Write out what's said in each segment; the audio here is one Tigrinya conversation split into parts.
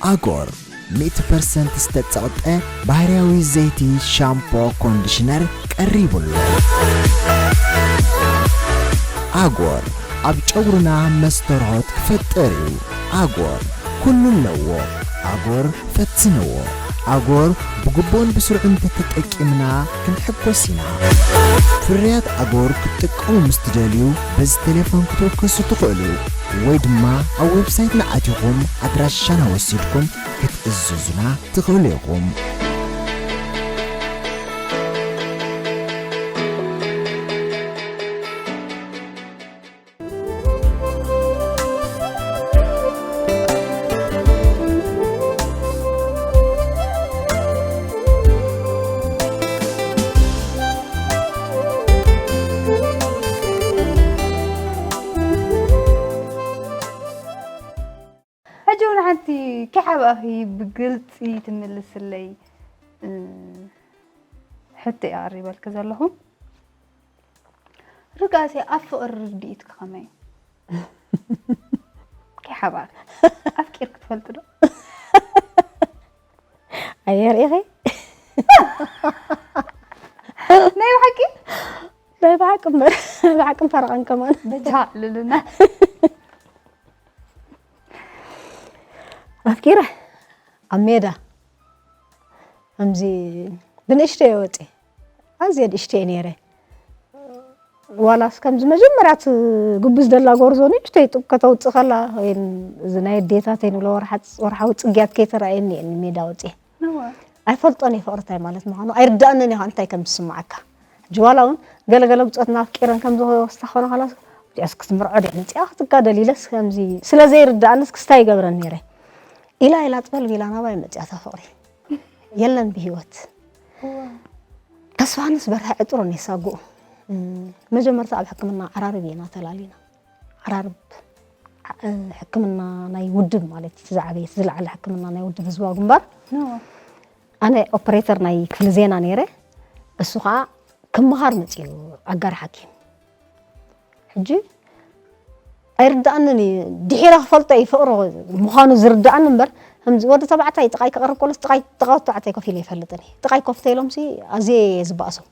ኣጎር ሚእቲ ፐርሰንት ዝተጸቕጠ ባህርያዊ ዘይቲ ሻምፖ ኮንዲሽነር ቀሪቡ ኣሎ። ኣጎር ኣብ ጨጉርና መስተርሆት ክፈጥር እዩ። ኣጎር ኩሉ ኣለዎ። ኣጎር ፈትንዎ። ኣጎር ብግቡእን ብስሩዕን እንተተጠቂምና ክንሕጎስ ኢና። ፍርያት ኣጎር ክትጥቀሙ ምስ ትደልዩ በዚ ቴሌፎን ክትውከሱ ትኽእሉ፣ ወይ ድማ ኣብ ዌብሳይትና ኣቲኹም ኣድራሻና ወሲድኩም ክትእዝዙና ትኽእሉ ኢኹም። ሕጂ እውን ሓንቲ ከይሓብኣኺ ብግልፂ ትምልስለይ፣ እ፣ ሕቶ እየ ኣቕሪበልኪ ዘለኹ። ርግኣሲ ኣብ ፍቕሪ ርድኢትኪ ከመይ እዩ? ከይሓብኣኺ ኣፍቂርኪ ትፈልጢ ዶ? ኣየር ኢኺ ናይ ብሓቂ ናይ ብሓቂ እምበር ናይ ብሓቂ ፈረቐን ከማን በጃ ልልና ኣፍቂረ ኣብ ሜዳ ከምዚ ብንእሽተይ ወፂ ኣዝየ ንእሽተይ ነይረ ዋላስ ከምዚ መጀመርያ ትጉብዝ ደላ ጎርዞ ንእሽተይ ጡብ ከተውፅእ ከላ ወይ እዚ ናይ ኣዴታተይ ንብሎ ወርሓ- ወርሓዊ ፅግያት ከይተረኣየኒ እየ ንሜዳ ወፅየ ኣይፈልጦን እየ ፍቕሪ እንታይ ማለት ምዃኑ ኣይርዳእንን እየ ከዓ እንታይ ከም ዝስምዓካ ሕጂ ዋላ እውን ገለገለ ብፆትና ኣፍቂረን ከም ዝወስታ ክኾነ ከላ ዲያስ ክትምርዖ ዲያ ንፅያ ክትጋደል ኢለስ ከምዚ ስለ ዘይርዳእንስ ክስታይ ይገብረን ነይረ ኢላ ኢላ ጥበል ቢላ ናባይ መፅያታ ፍቕሪ የለን ብሂወት ተስፋንስ በርሀ ዕጥሮን የሳጉኡ መጀመርታ ኣብ ሕክምና ዓራርብ ኢና ተላሊና ዓራርብ ሕክምና ናይ ውድብ ማለት እቲ ዝዓበየ ዝለዓለ ሕክምና ናይ ውድብ ህዝባዊ ግንባር ኣነ ኦፕሬተር ናይ ክፍሊ ዜና ነይረ እሱ ከዓ ክምሃር መፅኡ ኣጋር ሓኪም ሕጂ ኣይርዳእንን እዩ ድሒረ ክፈልጦ እዩ ፍቅሪ ምዃኑ ዝርዳእኒ እምበር ከምዚ ወዲ ተባዕታይ ጥቃይ ክቀርብ ከሎስ ጥቃይ ጥቃ ወዲ ተባዕታይ ኮፍ ኢለ ይፈልጥን እየ ጥቃይ ኮፍ ተኢሎምሲ ኣዝየ እየ ዝበእሶም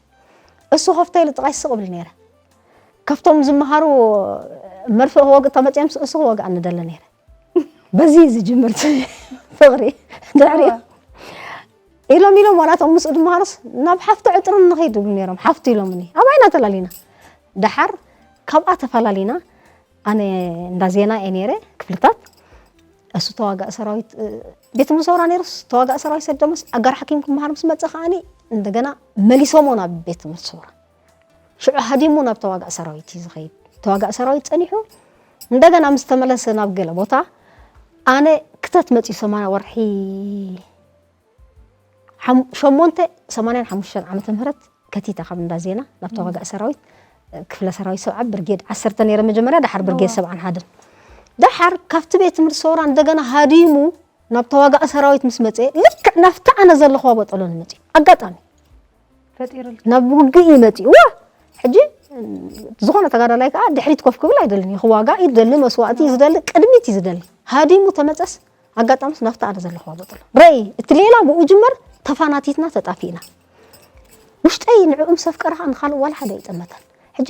እሱ ኮፍ ተኢሉ ጥቃይ ስቅ እብል ነይረ ካብቶም ዝመሃሩ መርፍእ ክወግእ ተመፅኦምሲ እሱ ክወግኣኒ ደለ ነይረ በዚ ዝጅምር ፍቅሪ ድሕሪ ኢሎም ኢሎም ዋላ እቶም ምስኡ ድመሃሩስ ናብ ሓፍቲ ዕጥሩን ንኸይድ ይብሉ ነይሮም ሓፍቱ ኢሎምኒ ኣባይና ተላሊና ደሓር ካብኣ ተፈላሊና ኣነ እንዳ ዜና እየ ነይረ ክፍልታት እሱ ተዋጋእ ሰራዊት ቤት ትምህርቲ ሰውራ ነይሩስ ተዋጋእ ሰራዊት ሰደምስ ኣጋር ሓኪም ክመሃር ምስ መፀ ከዓኒ እንደገና መሊሶሞ ናብ ቤት ትምህርቲ ሰውራ ሽዑ ሃዲሙ ናብ ተዋጋእ ሰራዊት እዩ ዝኸይድ ተዋጋእ ሰራዊት ፀኒሑ እንደገና ምስ ተመለሰ ናብ ገለ ቦታ ኣነ ክተት መፅዩ ሰማንያ ወርሒ ሸሞንተ ሰማንያን ሓሙሽተን ዓመተ ምህረት ከቲተ ካብ እንዳ ዜና ናብ ተዋጋእ ሰራዊት ክፍለ ሰራዊት ሰብዓ ብርጌድ ዓሰርተ ነይረ መጀመርያ ዳሓር ብርጌድ ሰብዓን ሓደን ዳሓር ካብቲ ቤት ትምህርቲ ሰውራ እንደገና ሃዲሙ ናብ ተዋጋእ ሰራዊት ምስ መፀ ልክዕ ናብቲ ኣነ ዘለኹዋ ቦጠሎ ንመፅኡ ኣጋጣሚ ናብ ውግእ እዩ መፂኡ ዋ ሕጂ ዝኾነ ተጋዳላይ ከዓ ድሕሪት ኮፍ ክብል ኣይደልን እዩ ክዋጋእ እዩ ዝደሊ መስዋእቲ እዩ ዝደሊ ቅድሚት እዩ ዝደሊ ሃዲሙ ተመፀስ ኣጋጣምስ ናብቲ ኣነ ዘለኹዋ ቦጠሎ ረይ እቲ ሌላ ብኡ ጅመር ተፋናቲትና ተጣፊእና ውሽጠይ ንዕኡም ሰፍቀረ ከዓ ንካልእ ዋላ ሓደ ኣይጠመተን ሕጂ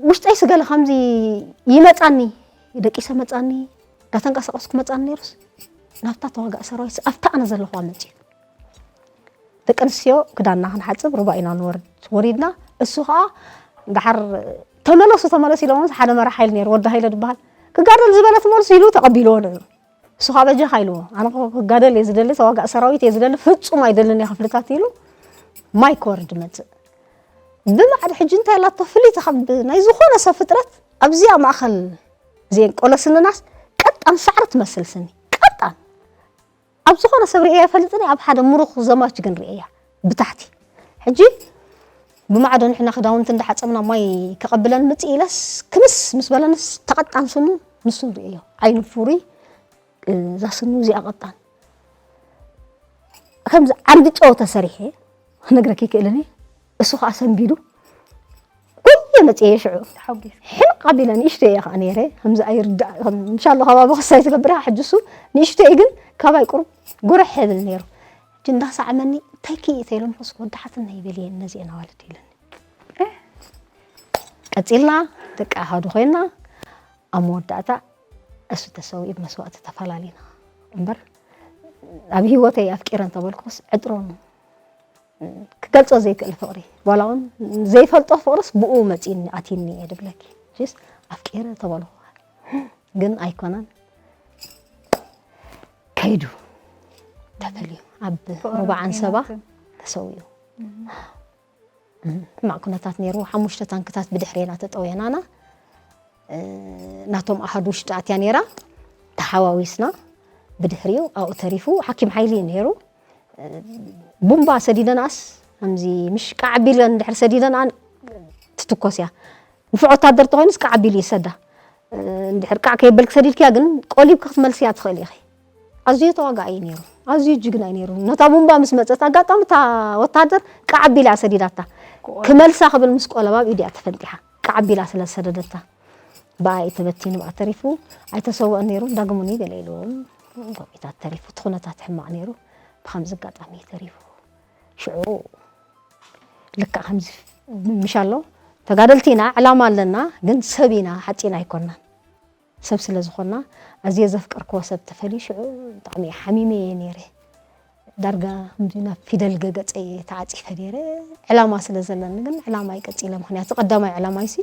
ውሽጠይ ስገለ ከምዚ ይመፃኒ ደቂሰ መፃኒ እንዳተንቀሳቀስኩ መፃኒ ነይሩስ ናብታ ተዋጋእ ሰራዊት ኣብታ ኣነ ዘለኹዋ መፅኡ ደቂ ኣንስትዮ ክዳንና ክንሓፅብ ሩባ ኢና ንወርድ ወሪድና እሱ ከዓ ዳሓር ተመለሱ ተመለሱ ኢሎሞ ሓደ መራሕ ሓይሊ ነይሩ ወዲ ሃይለ ዝበሃል ክጋደል ዝበለ ትመልሱ ኢሉ ተቀቢልዎ ነይሩ እሱ ከዓ በጃኻ ኢልዎ ኣነ ክጋደል እየ ዝደሊ ተዋጋእ ሰራዊት እየ ዝደሊ ፍፁም ኣይደልን እየ ክፍልታት ኢሉ ማይ ክወርድ መፅእ ብማዕድ ሕጂ እንታይ ኣላቶ ፍልይቲ ካብ ናይ ዝኾነ ሰብ ፍጥረት ኣብዚኣ ማእኸል እዚአን ቆለስንናስ ቀጣን ሳዕሪ ትመስል ስኒ ቀጣን ኣብ ዝኾነ ሰብ ርእየ ኣይፈልጥን ኣብ ሓደ ምሩኽ ዘማች ግን ርእያ ብታሕቲ ሕጂ ብማዕዶ ንሕና ክዳውንቲ እንዳሓፀብና ማይ ከቐብለን ምፅእ ኢለስ ክምስ ምስ በለንስ ተቐጣን ስኑ ንሱ ርእዮ ዓይኑ ፍሩይ እዛ ስኑ እዚኣ ቀጣን ከምዚ ዓንዲ ጨው ተሰሪሐ ክነግረኪ ይክእልን እሱ ከዓ ሰንቢዱ ኩሉ መፅየ ሽዑ። ተሓጒስ። ሕልቕ ኣቢለ ንእሽተይ እየ ከዓ ነይረ። ከምዚ ኣይርዳእ፣ ከም ምሻሎ ከባቢ ክሳይ ትገብር እያ። ሕጂ እሱ ንእሽተይ ግን ካባይ ቁሩብ ጉርሕ ይብል ነይሩ። ሕጂ እንዳሰዓመኒ፣ "እንታይ ክኢ?" ተኢሎም፣ "ኹስ ወዳሓትና ይበል እየ፣ እነዚአን ኣዋልድ" ኢለኒ። ቀጺልና ደቂ ኣሃዱ ኮይና፣ ኣብ መወዳእታ እሱ ተሰዊኡ ብመስዋእቲ ተፈላሊና። እምበር ኣብ ህይወተይ ኣፍቂረ እንተበልኩስ ዕጥሮን ክገልጾ ዘይክእል ፍቕሪ፣ ዋላ እውን ዘይፈልጦ ፍቕርስ ብኡ መጺእኒ ኣትይኒ እየ ድብለኪ። ጅስ ኣፍቂረ ተበልኩ ግን ኣይኮነን። ከይዱ ተፈልዩ ኣብ ፍቕሪ ሩባ ዓንሰባ ኪናትን። ተሰዊኡ። ሕማቕ ኩነታት ነይሩ። ሓሙሽተ ታንክታት ብድሕሬና ተጠውየናና። እ፣ ናቶም ኣሃዱ ውሽጢ ኣትያ ነይራ። ተሓዋዊስና። ብድሕሪኡ ኣብኡ ተሪፉ ሓኪም ሓይሊ እዩ ነይሩ። እ፣ ቡምባ ሰዲደናስ ከምዚ ምሽ ቃዕ ቢለን ድሕሪ ሰዲደና ትትኮስ እያ። ንፉዕ ወታደር ተኾይኑስ ቃዕ ቢሉ ይሰዳ። እ፣ እንድሕር ቃዕ ከየበልክ ሰዲድክያ ግን ቆሊብኪ ክትመልስያ ትኽእል ኢኺ። ኣዝዩ ተዋጋኣይ ነይሩ። ኣዝዩ ጅግና እዩ ነይሩ። ነታ ቡምባ ምስ መጸት ኣጋጣሚ እታ ወታደር ቃዕ ኣቢላ እያ ሰዲዳታ። ክመልሳ ክብል ምስ ቆለባ ኣብ ኢዱ እያ ተፈንጢሓ። ቃዕ ኣቢላ ስለ ዝሰደደታ። ብኣ እዩ ተበቲኑ፣ ብኣ ተሪፉ። ኣይተሰወአን ነይሩ፣ እንዳግሙኒ ገለ ኢሉ። ጎቢታት ተሪፉ። እቲ ኩነታት ሕማቕ ነይሩ። ብኸምዚ ኣጋጣሚ እዩ ተሪፉ። ሽዑ ልክዕ ከምዚ ምሽ ኣሎ። ተጋደልቲ ኢና፣ ዕላማ ኣለና፣ ግን ሰብ ኢና፣ ሓጺን ኣይኮናን። ሰብ ስለ ዝኾንና፣ ኣዝየ ዘፍቀርክዎ ሰብ ተፈልዩ፣ ሽዑ ብጣዕሚ ሓሚመ እየ ነይረ። ዳርጋ ከምዚ ናብ ፊደል ገገጸይ ተዓጺፈ ነይረ። ዕላማ ስለ ዘለኒ ግን ዕላማይ ቀጺለ፣ ምኽንያቱ ቀዳማይ ዕላማይሲ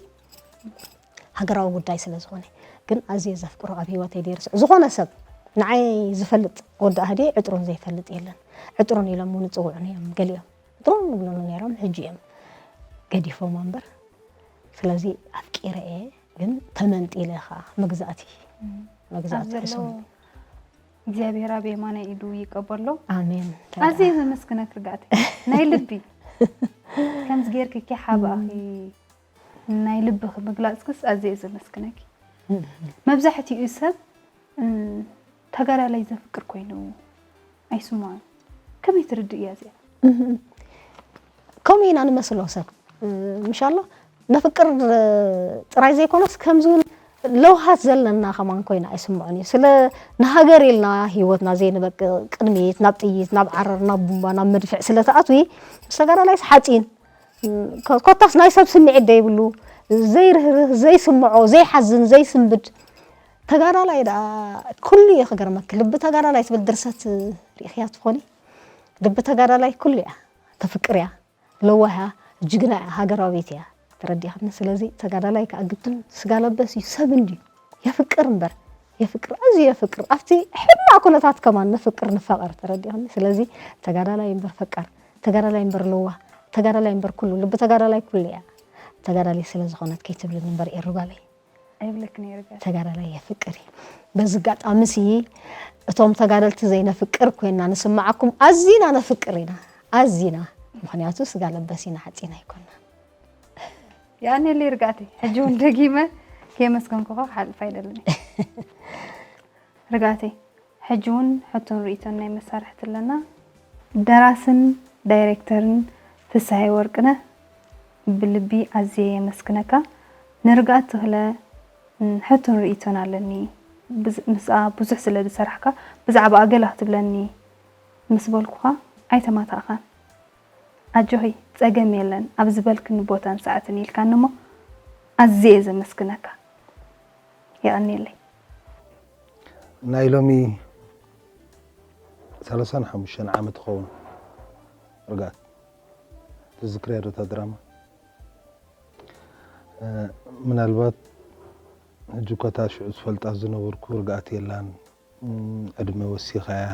ሃገራዊ ጉዳይ ስለ ዝኾነ። ግን ኣዝየ ዘፍቅሮ ኣብ ህይወተይ ደይርስዖ ዝኾነ ሰብ፣ ንዓይ ዝፈልጥ ወዲ ኣህድየ ዕጥሩን ዘይፈልጥ የለን። ዕጥሩን ኢሎም እውን ይጽውዑኒ እዮም ገሊኦም። ዕጥሩን ይብሉኒ ነይሮም፣ ሕጂ እዮም ገዲፎም እምበር። ስለዚ ኣፍቂረ እየ፣ ግን ተመንጢለ ኸኣ መግዛእቲ፣ እም። መግዛእቲ ኣብ ዘሎ ሕሱም። እግዚኣብሔር ኣብ የማናይ ኢዱ ይቀበሎ። ኣሜን። ኣዝየ ዘመስግነኪ ርግኣተይ። ናይ ልቢ። ከምዚ ጌርኪ ኪሓ ብኣኺ ናይ ልብኺ ምግላጽክስ ኣዝየ ዘመስግነኪ። እም። መብዛሕትኡ ሰብ፣ እም፣ ተጋዳላይ ዘፍቅር ኮይኑ ኣይስምዖን። ከመይ ትርድእያ እዚኣ? እም። ከምኡ ኢና ንመስሎ ሰብ። እም፣ ምሻሎ ነፍቅር ጥራይ ዘይኮነስ ከምዚ እውን ለውሃት ዘለና ከማን ኮይና ኣይስምዖን እዩ። ስለ ንሃገር ኢልና ህይወትና ዘይንበቅ ቅድሚት ናብ ጥይት፣ ናብ ዓረር፣ ናብ ቡምባ፣ ናብ መድፍዕ ስለ ትኣትዊ ምስ ተጋዳላይስ ሓጺን። እም፣ ኮ-፣ ኮታስ ናይ ሰብ ስምዒት ደይብሉ፣ ዘይርህርህ፣ ዘይስምዖ፣ ዘይሓዝን፣ ዘይስንብድ ተጋዳላይ ደኣ ኩሉ እዩ ክገርመኪ። ልቢ ተጋዳላይ ትብል ድርሰት ርኢኽያ ትኾኒ? ልቢ ተጋዳላይ ኩሉ እያ። ተፍቅር እያ፣ ለዋህ እያ፣ ጅግና እያ፣ ሃገራዊት እያ። ተረዲእኽኒ? ስለዚ ተጋዳላይ ከኣ ግድን ስጋ ለበስ እዩ፣ ሰብ እንድዩ። የፍቅር እምበር፣ የፍቅር፣ ኣዝዩ የፍቅር። ኣብቲ ሕማቕ ኩነታት ከማን ነፍቅር፣ ንፋቐር። ተረዲእኽኒ? ስለዚ ተጋዳላይ እምበር ፈቃር፣ ተጋዳላይ እምበር ለዋህ፣ ተጋዳላይ እምበር ኩሉ፣ ልቢ ተጋዳላይ ኩሉ እያ። ተጋዳላይ ስለ ዝኾነት ከይትብልኒ እምበር ኤሩ ጓለይ። ኣይብለክን እየ ርግኣት። ተጋዳላይ የፍቅር እዩ። በዚ ኣጋጣሚ ሲ እቶም ተጋደልቲ ዘይነፍቅር ኮይና ንስምዓኩም፣ ኣዚና ነፍቅር ኢና። ኣዚና። ምኽንያቱ ስጋ ለበስ ኢና፣ ሓጺን ኣይኮናን። የቐንየለይ ርግኣተይ። ሕጂ እውን ደጊመ ከየመስገንኩኻ ክሓልፍ ኣይደልን እየ። ርግኣተይ፣ ሕጂ እውን ሕቶን ርእይቶን ናይ መሳርሕቲ ኣለና። ደራስን ዳይሬክተርን ፍስሃየ ወርቅነህ፣ ብልቢ ኣዝየ የመስግነካ። ንርግኣት ተኽለ፣ ም፣ ሕቶን ርእይቶን ኣለኒ። ብዝ-፣ ምስኣ ብዙሕ ስለ ዝሰራሕካ፣ ብዛዕባኣ ገለ ክትብለኒ ምስ በልኩኻ ኣይተማታእኻን። ኣጆኺ፣ ጸገም የለን፣ ኣብ ዝበልክኒ ቦታን ሰዓትን ኢልካኒ እሞ ኣዝየ እየ ዘመስግነካ። የቐንየለይ። ናይ ሎሚ ሰላሳን ሓሙሽተን ዓመት ትኸውን ርግኣት። ትዝክርያ ዶ እታ ድራማ? እ፣ ምናልባት ሕጂ እኳ እታ ሽዑ ዝፈልጣ ዝነበርኩ ርግኣት የላን። እም፣ ዕድመ ወሲኻያ፣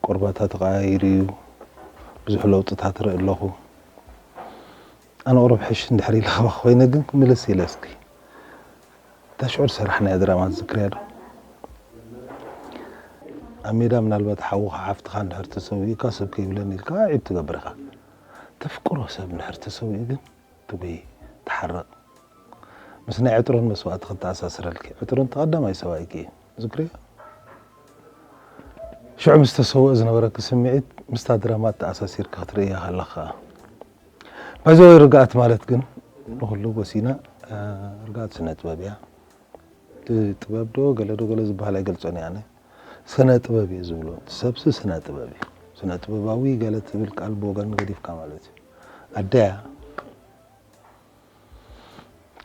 ቆርባታ ተቐያይሩ እዩ፣ ብዙሕ ለውጥታት ርኢ ኣለኹ። ኣነ ቁሩብ ሕሽ እንድሕር ኢለ ካባኺ ኮይነ ግን ክምልስ ኢለ እስኪ። እታ ሽዑ ዝሰራሕናያ ድራማ ትዝክርያ ዶ? ኣብ ሜዳ ምናልባት ሓውኻ ሓፍትኻ እንድሕር ተሰዊኡካ ሰብ ከይብለኒ ኢልካ ኣዒብ ትገብር ኢኻ። ተፍቅሮ ሰብ እንድሕር ተሰዊኡ ግን ትጉሂ፣ ትሓርቕ። ምስ ናይ ዕጥሮን መስዋእቲ ክተኣሳስረልኪ። ዕጥሮን እቲ ቀዳማይ ሰብኣይኪ እዩ። ትዝክርዮ? ሽዑ ምስ ተሰወአ ዝነበረኪ ስምዒት ምስታ ድራማ ተኣሳሲርኪ ክትርእያ ከለኻ። ባይዘወይ ርግኣት ማለት ግን ንኹሉ ጎሲና ርጋት ስነ ጥበብ እያ። ጥበብ ዶ ገለ ዶ ገለ ዝበሃል ኣይገልጾን እየ ኣነ። ስነ ጥበብ እየ ዝብሎ። ሰብሲ ስነ ጥበብ እዩ። ስነ ጥበባዊ ገለ ትብል ቃል ብወገን ገዲፍካ ማለት እዩ። ኣደያ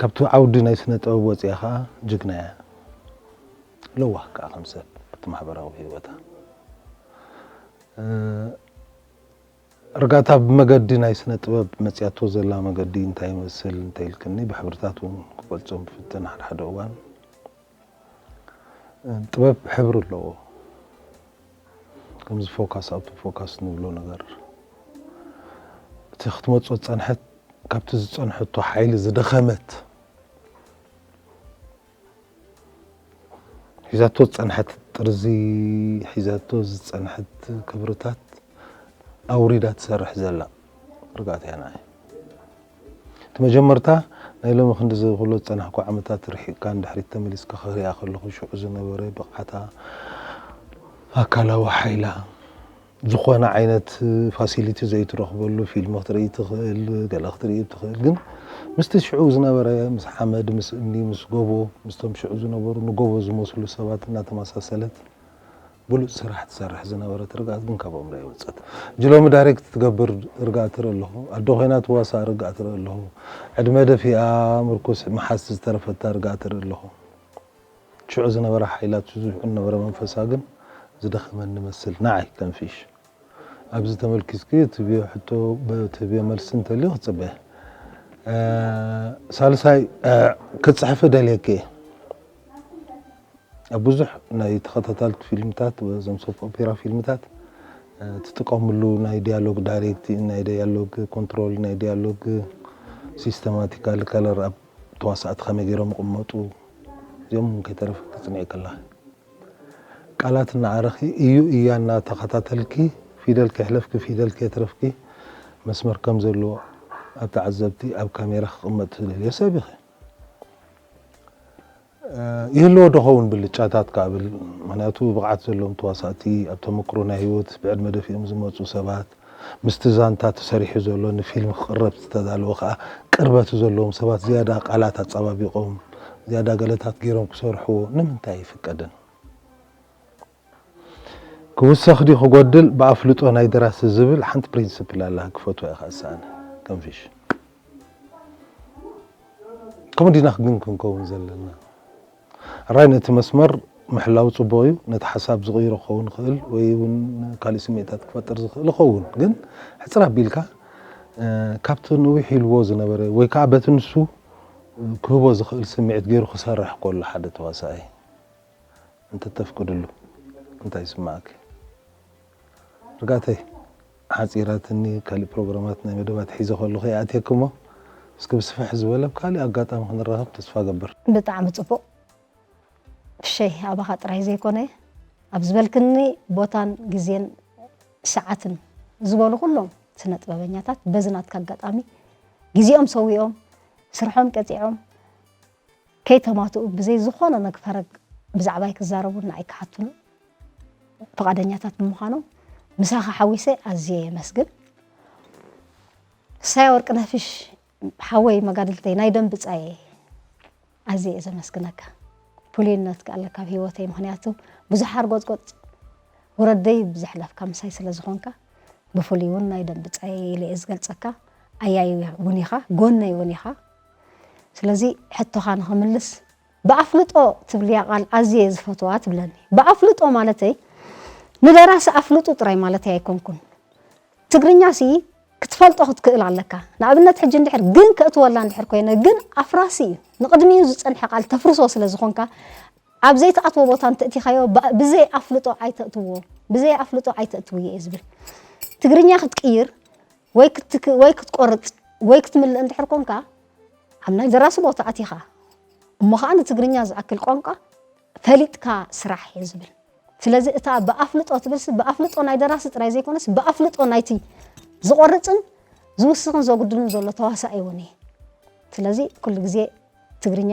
ካብቲ ዓውዲ ናይ ስነ ጥበብ ወፂኣ ከዓ ጅግና እያ። ለዋህ ከዓ ከም ሰብ ኣብቲ ማሕበራዊ ህይወታ ርጋታ ብመገዲ ናይ ስነ ጥበብ መፅያቶ ዘላ መገዲ እንታይ ይመስል እንተይልክኒ ብሕብርታት እውን ክገልፆም ብፍትን ሓደ ሓደ እዋን ጥበብ ሕብሪ ኣለዎ። ከምዚ ፎካስ ኣብቲ ፎካስ ንብሎ ነገር እቲ ክትመፅኦ ዝፀንሐት ካብቲ ዝፀንሐቶ ሓይሊ ዝደኸመት ሒዛቶ ዝፀንሐት ጥርዚ ሒዛቶ ዝፀንሐት ክብርታት ኣውሪዳ ትሰርሕ ዘላ ርጋት እያ ንዓይ። እቲ መጀመርታ ናይ ሎሚ ክንዲ ዝብሎ ዝፀናሕኩ ዓመታት ርሒቕካ ንድሕሪት ተመሊስካ ክሪኣ ከለኹ ሽዑ ዝነበረ ብቕዓታ ኣካላዊ ሓይላ ዝኾነ ዓይነት ፋሲሊቲ ዘይትረኽበሉ ፊልም ክትርኢ ትኽእል ገለ ክትርኢ ትኽእል ግን ምስቲ ሽዑ ዝነበረ ምስ ሓመድ ምስ እምኒ ምስ ጎቦ ምስቶም ሽዑ ዝነበሩ ንጎቦ ዝመስሉ ሰባት እናተመሳሰለት ብሉፅ ስራሕ ትሰርሕ ዝነበረት ርግኣት ግን ካብኦም ዶ ይወፀት። እጂ ሎሚ ዳይሬክት ትገብር ርግኣት ትርኢ ኣለኹ። ኣዶ ኮይና ትዋሳእ ርግኣት ትርኢ ኣለኹ። ዕድመ ደፊኣ ምርኩስ ምሓዝ ዝተረፈታ ርግኣት ትርኢ ኣለኹ። ሽዑ ዝነበረ ሓይላት ዝነበረ መንፈሳ ግን ዝደኸመኒ መስል ንዓይ ከንፊሽ። ኣብዚ ተመልኪስኪ ትብዮ ሕቶ ትብዮ መልሲ እንተልዩ ክፅበ። ሳልሳይ ክፅሕፊ ደልየኪ እየ። ኣብ ብዙሕ ናይ ተኸታታልቲ ፊልምታት እዞም ሶፕ ኦፔራ ፊልምታት ትጥቀምሉ ናይ ዲያሎግ ዳይሬክቲንግ ናይ ዲያሎግ ኮንትሮል ናይ ዲያሎግ ሲስተማቲካል ከለር ኣብ ተዋሳእቲ ከመይ ገይሮም ይቕመጡ እዚኦም እውን ከይተረፈ ክትፅንዒ ከለኺ ቃላት እናዓረኺ እዩ እያ እናተኸታተልኪ ፊደል ከይሕለፍኪ ፊደል ከየትረፍኪ መስመር ከም ዘለዎ ኣብ ተዓዘብቲ ኣብ ካሜራ ክቕመጥ ትደልዮ ሰብ ኢኺ። ይህልዎ ዶ ኸውን ብልጫታት ክብል ምክንያቱ ብቕዓት ዘለዎም ተዋሳእቲ ኣብ ተመክሮ ናይ ህይወት ብዕድመ ደፊኦም ዝመፁ ሰባት ምስቲ ዛንታ ተሰሪሑ ዘሎ ንፊልም ክቕረብ ዝተዳለወ ከዓ ቅርበት ዘለዎም ሰባት ዝያዳ ቃላት ኣፀባቢቖም ዝያዳ ገለታት ገይሮም ክሰርሕዎ ንምንታይ ኣይፍቀድን? ክውሰኽ ድዩ ክጎድል ብኣፍልጦ ናይ ደራሲ ዝብል ሓንቲ ፕሪንስፕል ኣላ ክፈትዋ ኢኻ እሳነ ከንፊሽ ከምኡ ዲና ግን ክንከውን ዘለና ራይ ነቲ መስመር ምሕላው ፅቡቅ እዩ ነቲ ሓሳብ ዝቕይሮ ክኸውን ይኽእል ወይ እውን ካሊእ ስምዒታት ክፈጥር ዝኽእል ይኸውን ግን ሕፅር ኣቢልካ ካብቲ ነዊሕ ኢልዎ ዝነበረ ወይ ከዓ በቲ ንሱ ክህቦ ዝኽእል ስምዒት ገይሩ ክሰርሕ ከሎ ሓደ ተዋሳኣይ እንተተፍቅድሉ እንታይ ይስማዓኪ? ርጋተይ ሓፂራትኒ ካሊእ ፕሮግራማት ናይ መደባት ሒዘ ከለኹ ይኣትየኪ እሞ እስኪ ብስፍሕ ዝበለ ብካሊእ ኣጋጣሚ ክንራኸብ ተስፋ ገብር። ብጣዕሚ ፅቡቕ ፍሸይ ኣባኻ ጥራይ ዘይኮነ ኣብ ዝበልክኒ ቦታን ግዜን ሰዓትን ዝበሉ ኩሎም ስነ ጥበበኛታት በዚ ናትካ ኣጋጣሚ ግዜኦም ሰዊኦም ስርሖም ቀፂዖም ከይተማትኡ ብዘይ ዝኾነ መግፈረግ ብዛዕባይ ክዛረቡን ንዓይ ክሓቱን ፍቓደኛታት ብምዃኖም ምሳኻ ሓዊሰ ኣዝየ የመስግን። ሳያ ወርቅነህ ፍሽ ሓወይ መጋድልተይ ናይ ደም ብጻየ ኣዝየ እየ ዘመስግነካ። ፍሉይነትካ ኣለካ ኣብ ህይወተይ ምኽንያቱ ብዙሕ ሓርጎጽጎጽ ውረደይ ብዘሕለፍካ ምሳይ ስለ ዝኾንካ ብፍሉይ እውን ናይ ደም ብጻየ ኢለ እየ ዝገልጸካ። ኣያይ እውን ኢኻ፣ ጎነይ እውን ኢኻ። ስለዚ ሕቶኻ ንኽምልስ ብኣፍልጦ ትብልያ ቃል ኣዝየ ዝፈትዋ ትብለኒ። ብኣፍልጦ ማለተይ ንደራሲ ኣፍልጡ ጥራይ ማለተይ ኣይኮንኩን። ትግርኛ ሲ ክትፈልጦ ክትክእል ኣለካ። ንኣብነት ሕጂ እንድሕር ግን ከእትወላ እንድሕር ኮይነ ግን ኣፍራሲ እዩ። ንቕድሚኡ ዝጸንሐ ቃል ተፍርሶ ስለ ዝኾንካ ኣብ ዘይትኣትዎ ቦታ እንተእቲኻዮ ብዘይ ኣፍልጦ ኣይተእትዎ ብዘይ ኣፍልጦ ኣይተእትውዮ እየ ዝብል። ትግርኛ ክትቅይር ወይ ክትቆርፅ ወይ ክትምልእ እንድሕር ኮንካ ኣብ ናይ ደራሲ ቦታ ኣቲኻ እሞ ከዓ ንትግርኛ ዝኣክል ቋንቋ ፈሊጥካ ስራሕ እየ ዝብል። ስለዚ እታ ብኣፍልጦ ትብልሲ ብኣፍልጦ ናይ ደራሲ ጥራይ ዘይኮነስ ብኣፍልጦ ናይቲ ዝቆርፅን ዝውስኽን ዘጉድልን ዘሎ ተዋሳኣይ እውን እየ። ስለዚ ኩሉ ግዜ ትግርኛ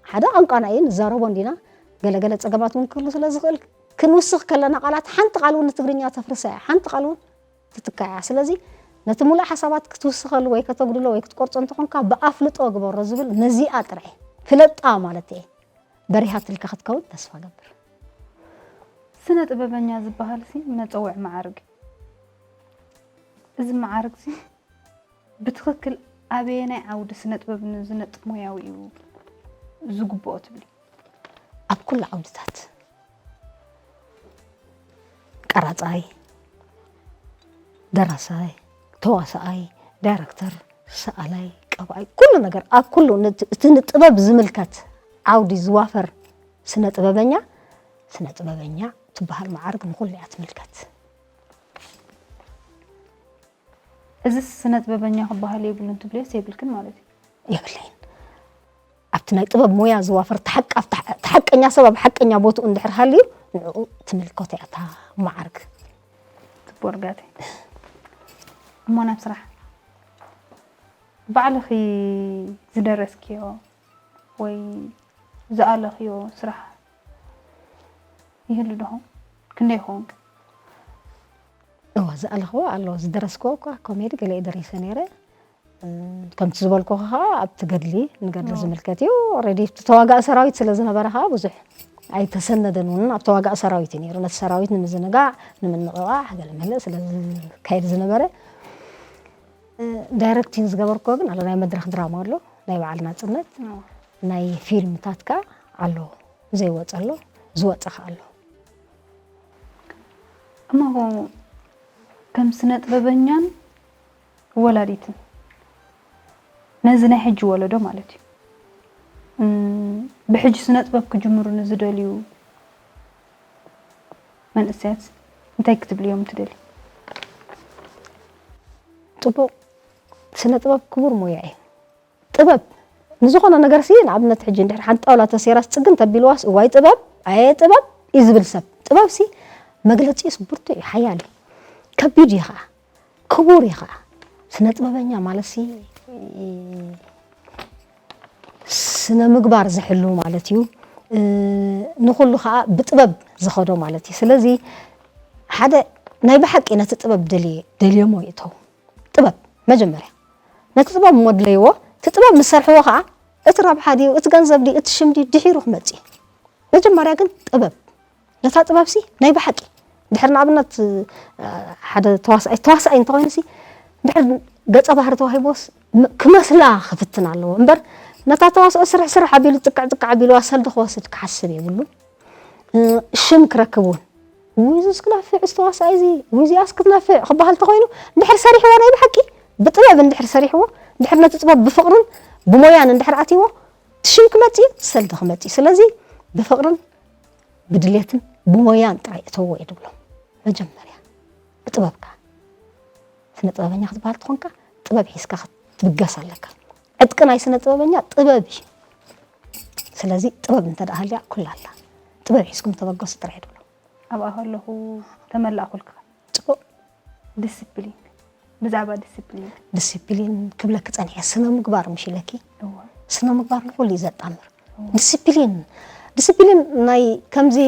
ሓደ ቋንቋና እዩ ንዛረቦ እንዲና። ገለገለ ፀገማት እውን ክህሉ ስለ ዝኽእል ክንውስኽ ከለና ቃላት ሓንቲ ቃል እውን ንትግርኛ ተፍርሳ እያ። ሓንቲ ቃል እውን ትትካያ። ስለዚ ነቲ ሙሉእ ሓሳባት ክትውስኸሉ ወይ ከተጉድሎ ወይ ክትቆርጾ እንተኾንካ ብኣፍልጦ ግበሮ ዝብል ነዚኣ ጥራይ ፍለጣ ማለት እየ። በሪሃትልካ ክትከውን ተስፋ ገብር። ስነ ጥበበኛ ዝበሃል ሲ መጸውዒ መዓርግ እዩ። እዚ መዓርግ ሲ ብትኽክል ኣበየናይ ዓውዲ ስነ ጥበብ ንዝነጥፍ ሞያዊ እዩ ዝግብኦ ትብሊ? ኣብ ኩሉ ዓውድታት ቀራጻይ፣ ደራሳይ፣ ተዋሳኣይ፣ ዳይረክተር፣ ሰኣላይ፣ ቀባኣይ፣ ኩሉ ነገር ኣብ ኩሉ ነት- እቲ ንጥበብ ዝምልከት ዓውዲ ዝዋፈር ስነ ጥበበኛ ስነ ጥበበኛ ትበሃል መዓርግ ንኹሉ እያ ትምልከት። እዚ ስነ ጥበበኛ ክበሃል የብሉን ትብልዮስ የብልክን ማለት እዩ? የብለይን። ኣብቲ ናይ ጥበብ ሞያ ዝዋፈር ተሓቅ- ኣብ ተሓ- ተሓቀኛ ሰብ ኣብ ሓቀኛ ቦትኡ እንድሕር ሃልዩ ንዕኡ ትምልከቶ እያ እታ መዓርግ። ትቦርጋተ እሞ ናብ ስራሕ ባዕልኺ ዝደረስክዮ ወይ ዝኣለኽዮ ስራሕ ይህሉ ዶ? ክንደይ ይኸውን? እወ ዝኣለኽዎ ኣሎ። ዝደረስክዎ እኳ ኮሜዲ ገለ ደሪሰ ነይረ። ከምቲ ዝበልኩ ከዓ ኣብቲ ገድሊ ንገድሊ ዝምልከት እዩ። ኦልሬዲ እቲ ተዋጋኢ ሰራዊት ስለ ዝነበረ ከዓ ብዙሕ ኣይተሰነደን እውን ኣብ ተዋጋኢ ሰራዊት እዩ ነይሩ። ነቲ ሰራዊት ንምዝንጋዕ ንምንቕቓሕ ገለ መለ ስለ ዝካየድ ዝነበረ ዳይረክቲን ዝገበርክዎ ግን ኣሎ። ናይ መድረኽ ድራማ ኣሎ፣ ናይ በዓል ናፅነት፣ ናይ ፊልምታት ከዓ ኣሎ፣ ዘይወፀ ኣሎ፣ ዝወፀ ከዓ ኣሎ። እሞ ከም ስነ ጥበበኛን ወላዲትን ነዚ ናይ ሕጂ ወለዶ ማለት እዩ እም፣ ብሕጂ ስነ ጥበብ ክጅምሩ ንዝደልዩ መንእሰያት እንታይ ክትብልዮም ትደሊ? ፅቡቕ። ስነ ጥበብ ክቡር ሞያ እዩ። ጥበብ ንዝኾነ ነገር ሲ ንኣብነት ሕጂ እንድሕር ሓንቲ ጣውላ ተሰይራስ ፅግን ተቢልዋስ እዋይ ጥበብ ኣየ ጥበብ እዩ ዝብል ሰብ። ጥበብ ሲ መግለፂ ስ ብርቱ እዩ፣ ሓያል እዩ፣ ከቢድ እዩ ከዓ፣ ክቡር እዩ ከዓ። ስነ ጥበበኛ ማለት ሲ ስነ ምግባር ዝሕሉ ማለት እዩ። ንኩሉ ከዓ ብጥበብ ዝኸዶ ማለት እዩ። ስለዚ ሓደ ናይ ብሓቂ ነቲ ጥበብ ደልየ ደልዮሞ ይእተው። ጥበብ መጀመርያ ነቲ ጥበብ እሞ ድለይዎ፣ እቲ ጥበብ ምስ ሰርሕዎ ከዓ እቲ ረብሓ ድዩ፣ እቲ ገንዘብ ድዩ፣ እቲ ሽም ድዩ ድሒሩ ክመጽእ እዩ። መጀመርያ ግን ጥበብ፣ ነታ ጥበብ ሲ ናይ ብሓቂ ድሕር ንኣብነት ሓደ ተዋሳኣይ ተዋሳኣይ እንተኾይኑ ሲ ድሕር ገጸ ባህሪ ተዋሂቦስ ክመስላ ክፍትን ኣለዎ እምበር ነታ ተዋስኦ ስርሕ ስርሕ ኣቢሉ ጥቅዕ ጥቅዕ ኣቢሉ ሰልዲ ክወስድ ክሓስብ የብሉን። ሽም ክረክብ እውን ውይ እዚስ ክነፍዕ ዝተዋስኣ እዚ ውይ እዚኣስ ክትነፍዕ ክበሃል ተኮይኑ እንድሕር ሰሪሕዎ ናይ ብሓቂ ብጥበብ እንድሕር ሰሪሕዎ እንድሕር ነቲ ጥበብ ብፍቅርን ብሞያን እንድሕር ኣትይዎ ሽም ክመፅእ እዩ ሰልዲ ክመፅእ እዩ። ስለዚ ብፍቅርን ብድሌትን ብሞያን ጥራይ እተዎ እየ ድብሎም። መጀመርያ ብጥበብካ ስነ ጥበበኛ ክትበሃል ትኾንካ ጥበብ ሒዝካ ክትብገስ ኣለካ። ዕጥቂ ናይ ስነ ጥበበኛ ጥበብ እዩ። ስለዚ ጥበብ እንተ ደኣ ሃልያ ኩላ ኣላ። ጥበብ ሒዝኩም ተበገሱ ጥራይ ድብሎ። ኣብኣ ከለኹ ተመላእኩልካ። ጽቡቕ። ዲስፕሊን፣ ብዛዕባ ዲስፕሊን። ዲስፕሊን ክብለኪ ጸኒሐ፣ ስነ ምግባር ምሽ ኢለኪ። እወ። ስነ ምግባር ንኹሉ እዩ ዘጣምር። እወ። ዲስፕሊን፣ ዲስፕሊን ናይ ከምዚ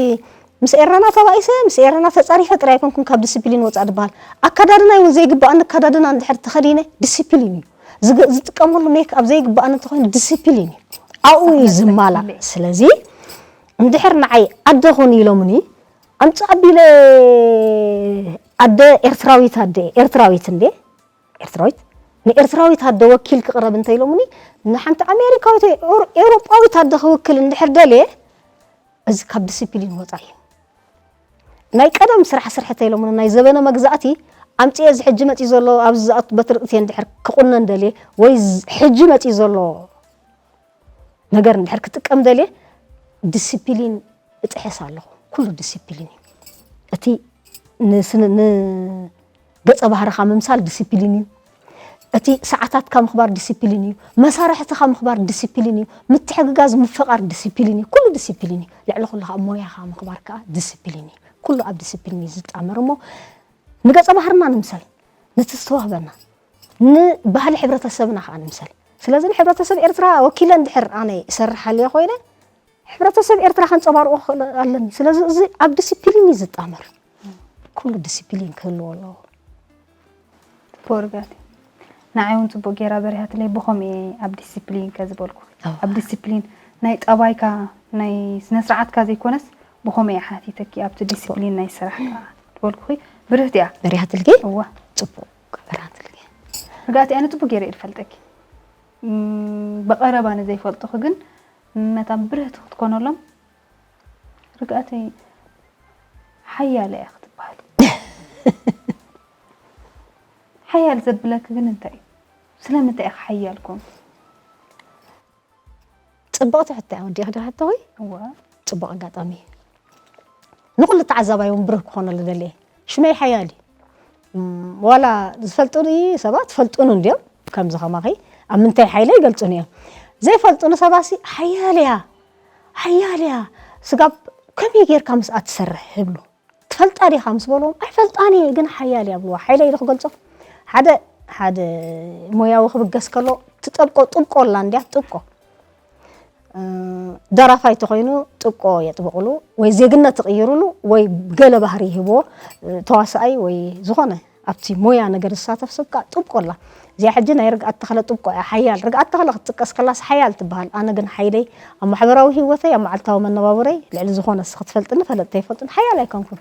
ምስ ኤረና ተባኢሰ፣ ምስ ኤረና ተጻሪፈ ጥራይ ኣይኮንኩን ካብ ዲስፕሊን ወጻእ ድበሃል። ኣከዳድናይ እውን ዘይግባኣኒ ኣከዳድና እንድሕር ተኸዲነ ዲስፕሊን እዩ። ዝገ- ዝጥቀመሉ ሜክ ኣብ ዘይግባኣኒ እንተኾይኑ ዲስፕሊን እዩ። ኣብኡ እዩ ዝማላእ። ስለዚ እንድሕር ንዓይ ኣደ ኹን ኢሎምኒ ኣምጽእ ኣቢለ ኣደ ኤርትራዊት ኣደ ኤርትራዊት እንዴ ኤርትራዊት ንኤርትራዊት ኣደ ወኪል ክቕረብ እንተ ኢሎምኒ ንሓንቲ ኣሜሪካዊት ወይ ኤውሮ- ኤውሮጳዊት ኣደ ክውክል እንድሕር ደልየ እዚ ካብ ዲሲፕሊን ወፃኢ እዩ። ናይ ቀደም ስራሕ ስርሐ ተይሎምኒ ናይ ዘበነ መግዛእቲ ኣምፅኤ እዚ ሕጂ መፂ ዘሎ ኣብዚ ዝኣቱ በትርቅቲ እንድሕር ክቁነን ደልየ ወይ ዝ- ሕጂ መፂ ዘሎ ነገር እንድሕር ክጥቀም ደልየ ዲሲፕሊን እጥሕስ ኣለኹ። ኩሉ ዲሲፕሊን እዩ። እቲ ንስን- ንገፀ ባህርኻ ምምሳል ዲሲፕሊን እዩ። እቲ ሰዓታትካ ምኽባር ዲሲፕሊን እዩ። መሳርሕትኻ ምኽባር ዲሲፕሊን እዩ። ምትሕግጋዝ ምፍቓር ዲሲፕሊን እዩ። ኩሉ ዲሲፕሊን እዩ። ልዕሊ ኩሉ ከዓ ሞያኻ ምኽባር ከዓ ዲሲፕሊን እዩ። ኩሉ ኣብ ዲሲፕሊን እዩ ዝጣመር እሞ ንገፀ ባህርና ንምሰል፣ ነቲ ዝተዋህበና፣ ንባህሊ ሕብረተሰብና ከዓ ንምሰል። ስለዚ ንሕብረተሰብ ኤርትራ ወኪለ እንድሕር ኣነ ይሰርሕ ኣልየ ኮይነ ሕብረተሰብ ኤርትራ ከንፀባርቆ ክኽእል ኣለኒ። ስለዚ እዚ ኣብ ዲሲፕሊን እዩ ዝጣመር። ኩሉ ዲሲፕሊን ክህልዎ ኣለዎ። ርግኣተይ። ንዓይ እውን ጽቡቕ ጌራ በሪሃትለይ። ብኸምኡ እየ ኣብ ዲሲፕሊንከ ዝበልኩኺ። ኣዋ። ኣብ ዲሲፕሊን ናይ ጠባይካ ናይ ስነ ስርዓትካ ዘይኮነስ ብኸምኡ እየ ሓቲተኪ ኣብቲ ዲሲፕሊን ናይ ስራሕካ ዝበልኩኺ። ብርህቲ እያ። በሪሃትልኪ? እወ። ጽቡቕ በሪሃትልኪ። ርግኣተይ ኣነ ጽቡቕ ጌረ እየ ዝፈልጠኪ። እም፣ ብቐረባ ንዘይፈልጡኺ ግን መታን ብርህቲ ክትኮነሎም ርግኣተይ ሓያል እያ ክትበሃል። ሓያል ዘብለኪ ግን እንታይ እዩ? ስለምንታይ ኢኺ ሓያል ኮንኪ? ጽብቕቲ ሕቶ እያ ወዲእኺ ዶ ሕቶኺ? እወ። ጽቡቕ ኣጋጣሚ እዩ። ንኹሉ ተዓዛባይ እውን ብሩህ ክኾነሉ ደልየ። ሽመይ ሓያል እዩ። እም፣ ዋላ ዝፈልጡኒ ሰባት ፈልጡኒ እንድዮም፣ ከምዚ ከማኺ ኣብ ምንታይ ሓይለ ይገልጹኒ እዮም። ዘይፈልጡኒ ሰባሲ ሓያል እያ፣ ሓያል እያ፣ ስጋብ ከመይ ጌርካ ምስኣ ትሰርሕ ይብሉ። ትፈልጣ ዲኻ ምስ በልዎም ኣይፈልጣን እየ ግን ሓያል እያ ብልዋ። ሓይለይ ኢሉ ክገልጾ ሓደ ሓደ ሞያዊ ክብገስ ከሎ ትጠብቆ ጥብቆ ኣላ እንድያ ጥብቆ ደራፋይ ተኾይኑ ጥብቆ የጥብቕሉ ወይ ዜግነት ትቕይርሉ ወይ ገለ ባህሪ ይህብዎ ተዋሳኣይ ወይ ዝኾነ ኣብቲ ሞያ ነገር ዝሳተፍ ሰብ ከዓ ጥብቆ ኣላ። እዚኣ ሕጂ ናይ ርግኣት ተኽለ ጥብቆ እያ ሓያል ርግኣት ተኽለ ክትጥቀስ ከላስ ሓያል ትበሃል ኣነ ግን ሓይለይ ኣብ ማሕበራዊ ህይወተይ ኣብ መዓልታዊ መነባብረይ ልዕሊ ዝኾነ ንስኺ ትፈልጥኒ ፈለጥተይ ይፈልጡኒ ሓያል ኣይኮንኩን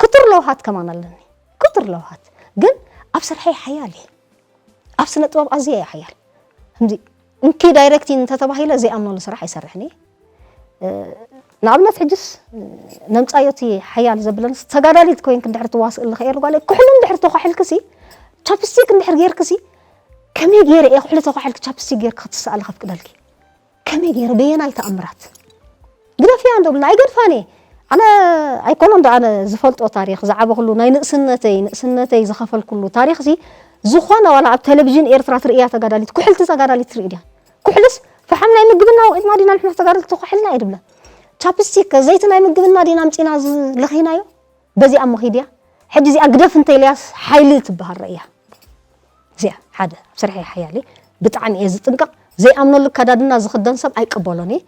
ክቱር ለውሃት ከማን ኣለኒ ክቱር ለውሃት ግን ኣብ ስርሐይ ሓያል እየ ኣብ ስነ ጥበብ ኣዝየ እየ ሓያል። ከምዚ እንኪ ዳይሬክቲንግ እንተተባሂለ ዘይኣምነሉ ስራሕ ኣይሰርሕን እየ። ንኣብነት ሕጅስ ነምፃዮ እቲ ሓያል ዘብለንስ ተጋዳሊት ኮይንክ እንድሕር ትዋስእሊ ከየር ጓለይ ኩሕሊ እንድሕር ተኳሒልክሲ ቻፕስቲክ እንድሕር ጌርክሲ ከመይ ገይረ እየ ኩሕሊ ተኳሒልክ ቻፕስቲክ ጌርክ ክትስኣሊ ከፍቅደልኪ ከመይ ገይረ በየናይ ተኣምራት ግደፍያ እንዶ ብልና ኣይገድፋን እየ ኣነ ኣይኮነን ዶ ኣነ ዝፈልጦ ታሪክ ዝዓበክሉ ናይ ንእስነተይ ንእስነተይ ዝኸፈልኩሉ ታሪክ ሲ ዝኾነ ዋላ ኣብ ቴሌቪዥን ኤርትራ ትርእያ ተጋዳሊት ኩሕልቲ ተጋዳሊት ትርኢ ድያ ኩሕልስ ፈሓም ናይ ምግብና ውዒትና ዲና ንሕና ተጋደልቲ ተኳሒልና እየ ድብላ ቻፕስቲክ ከ ዘይቲ ናይ ምግብና ዲና ኣምፂና ዝለኺናዮ በዚኣ ምኺድ እያ ሕጂ እዚኣ ግደፍ እንተ ኢለያስ ሓይሊ ትበሃል ረእያ እዚኣ ሓደ ኣብ ስርሐይ ሓያል እየ ብጣዕሚ እየ ዝጥንቀቕ ዘይኣምነሉ ኣከዳድና ዝኽደን ሰብ ኣይቅበሎን እየ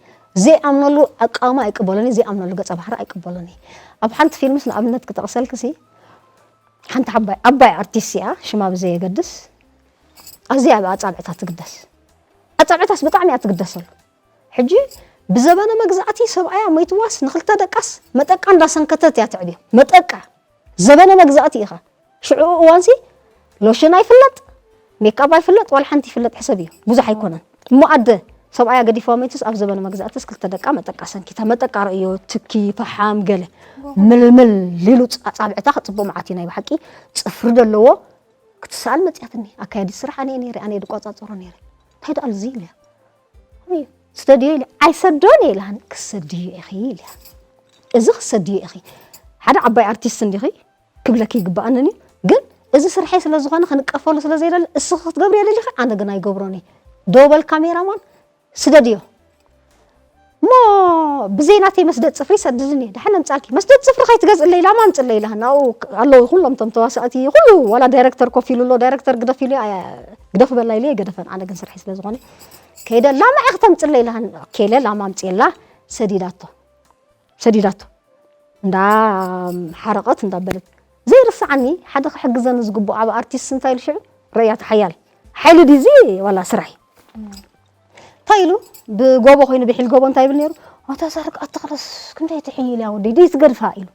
ዘይኣምነሉ ኣቃውማ ኣይቅበሎን እየ ዘይኣምነሉ ገፀ ባህሪ ኣይቅበሎን እየ ኣብ ሓንቲ ፊልምስ ንኣብነት ክጠቕሰልክሲ ሓንቲ ዓባይ ዓባይ ኣርቲስት እያ ሽማ ብዘየገድስ ኣዝያ ኣብ ኣጻብዕታ ትግደስ ኣጻብዕታስ ብጣዕሚ እያ ትግደሰሉ ሕጂ ብዘበነ መግዛእቲ ሰብኣያ ሞይትዋስ ንክልተ ደቃስ መጠቃ እንዳሰንከተት እያ ትዕብዮ መጠቃ ዘበነ መግዛእቲ ኢኻ ሽዑ እዋንሲ ሎሽን ኣይፍለጥ ሜክኣፕ ኣይፍለጥ ዋላ ሓንቲ ይፍለጥ ሕሰብ እዩ ብዙሕ ኣይኮነን እሞ ኣደ ሰብኣያ ገዲፍዋ ሞይትስ ኣብ ዘበነ መግዛእትስ ክልተ ደቃ መጠቃ ሰንኪታ መጠቃ ረእዮ ትኪ ፈሓም ገለ ምልምል ሊሉ ኣጻብዕታ ክጽቡቕ መዓት እዩ ናይ ብሓቂ ጽፍሪ ዘለዎ ክትስኣል መጽያትኒ ኣካያዲ ስራሕ ኣነ ነይረ ኣነ ድቋጻጽሮ ነይረ እንታይ ደኣል እዚ ኢለ እዩ ስተድዮ ኢለ ኣይሰዶን እየ ኢልሃኒ ክሰድዮ ኢኺ ኢልያ እዚ ክሰድዮ ኢኺ ሓደ ዓባይ ኣርቲስት እንዲኺ ክብለኪ ይግባኣንን እዩ ግን እዚ ስርሐይ ስለ ዝኾነ ክንቀፈሉ ስለ ዘይደሊ እስኺ ክትገብርዮ ደሊኺ ኣነ ግን ኣይገብሮን እየ ዶ በል ካሜራማን ስደድዮ እሞ ብዘይ ናተይ መስደድ ፅፍሪ ሰድድን እየ ድሓን ኣምፃልኪ መስደድ ፅፍሪ ከይትገዝእለይ ላማ ኣምፅለይ ኢላ ናኡ ኣለዉ ኩሎም ቶም ተዋሳእቲ ኩሉ ዋላ ዳይረክተር ኮፍ ኢሉ ኣሎ ዳይረክተር ግደፍ ኢሉ ግደፍ በላ ኢሉ ገደፈን ኣነ ግን ስርሐይ ስለ ዝኾነ ከይደ ላማ እያ ክተምፅለይ ኢላ ኬለ ላማ ኣምፅላ ሰዲዳቶ ሰዲዳቶ እንዳ ሓረቐት እንዳበለት ዘይርስዓኒ ሓደ ክሕግዘኒ ዝግብኦ ዓብ ኣርቲስት እንታይ ኢሉ ሽዑ ረእያ ተሓያል ሓይሊ ድዚ ዋላ ስራሕ እንታይ ኢሉ ብጎቦ ኮይኑ ብሒል ጎቦ እንታይ ይብል ነይሩ ኣታ ሳርክ ኣትኽለስ ክንደይ ትሕይል እያ ወደይ ደይትገድፋ ኢሉ